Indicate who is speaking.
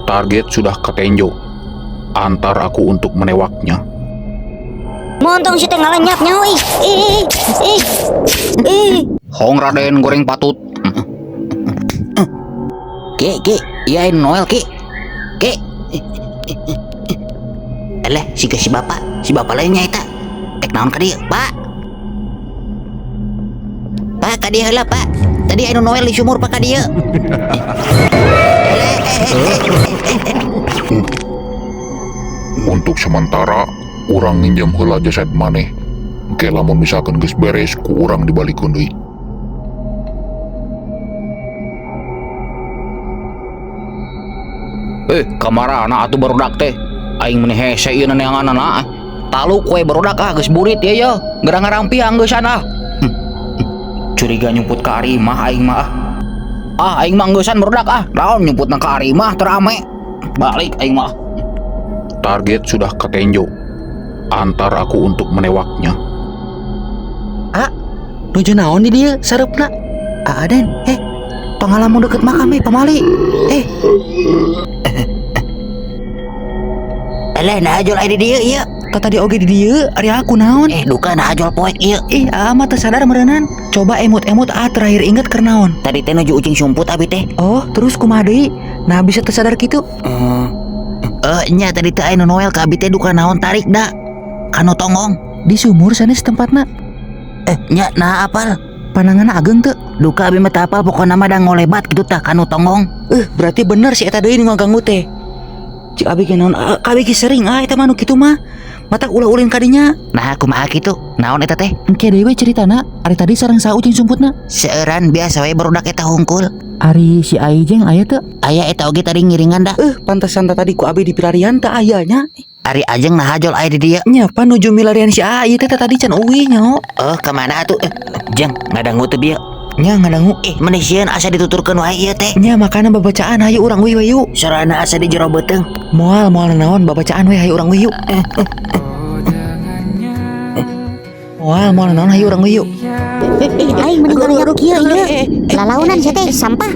Speaker 1: Target sudah ketenjo. Antar aku untuk menewaknya.
Speaker 2: Montong si teh ngalenyap nyaho, ih. Ih, ih, ih.
Speaker 1: Hong Raden goreng patut.
Speaker 3: Ki, Ki, iya ini Noel, Ki. Ki. Alah, si si bapak lainnya eta. Tek naon ka dieu, Pak? Pak, ka dieu heula, Pak. Tadi anu Noel di sumur, Pak, ka dieu.
Speaker 1: Untuk sementara, urang nginjem heula jasad maneh. Engke lamun misalkan geus beres ku urang dibalikeun deui. Eh, kamarana atuh barudak teh? Aing meni hese ieu neanganana. Taluk we barudak ah, geus burit ye ye. Geura ngarampiang geusan ah. Curiga nyumput ka ari imah aing mah ah. Ah, aing mah geusan barudak ah. Naon nyumputna ka ari imah teu rame. Balik aing mah. Target sudah ketenjo. Antar aku untuk menewaknya.
Speaker 3: Ah, nuju naon di dieu sareupna? Ah, Aden, eh, tong ngalamun deket makam eh, pamali. Eh. Alah, nah ajol aya di dieu ieu.
Speaker 4: Tah, tadi oge di dieu, ari aku naon?
Speaker 3: Eh, duka nah ajol poek ieu.
Speaker 4: Ih, aa mah teu sadar meureunan. Coba emut-emut ah, terakhir inget keur naon?
Speaker 3: Tadi teh nuju ucing sumput abi teh.
Speaker 4: Oh, terus kumaha deui? Nah, bisa teu sadar kitu?
Speaker 3: Eh, nya tadi teh aya nu Noel ka abi teh, duka naon tarik da. Kanu tonggong.
Speaker 4: Di sumur sanes tempatna?
Speaker 3: Eh, nya nah apal.
Speaker 4: Pananganna ageng teu?
Speaker 3: Duka abi mah teu apal, pokona mah da ngolebat kitu tah kanu tonggong.
Speaker 4: Eh, berarti bener si eta deui nu ngaganggu teh. Cik abi ge naon? Ah, abi ge sering ah eta mah nu kitu mah. Matak ulah ulin ka dinya.
Speaker 3: Nah, kumaha kitu? Naon eta teh?
Speaker 4: Engke deui we ceritana, ari tadi sareng saha ucing sumputna?
Speaker 3: Seueuran, biasa we barudak eta hungkul.
Speaker 4: Ari si Aijeng aya teu?
Speaker 3: Aya eta oge, tadi ngiringan da.
Speaker 4: Eh, pantesan tah tadi ku abi di pilarian teu aya nya.
Speaker 3: Ari Ajeng nah jol aya di dieu?
Speaker 4: Nya pan nuju milarian si A ieu teh tadi can uih nya.
Speaker 3: Oh, kemana atuh? Eh, Jeng, ngadangu teu bieu?
Speaker 4: Nya, ngadangu.
Speaker 3: Eh, meni sieun asa dituturkeun wae ieu teh.
Speaker 4: Nya makana babacaan, hayu urang uih we yuk.
Speaker 3: Sorana asa di jero beuteung.
Speaker 4: Moal, moal naon, babacaan we, hayu urang uih yuk. Moal, moal naon, hayu urang uih yuk.
Speaker 2: Aing mending ngalenyap kieu ieu. Lalaunan sia teh, sampah.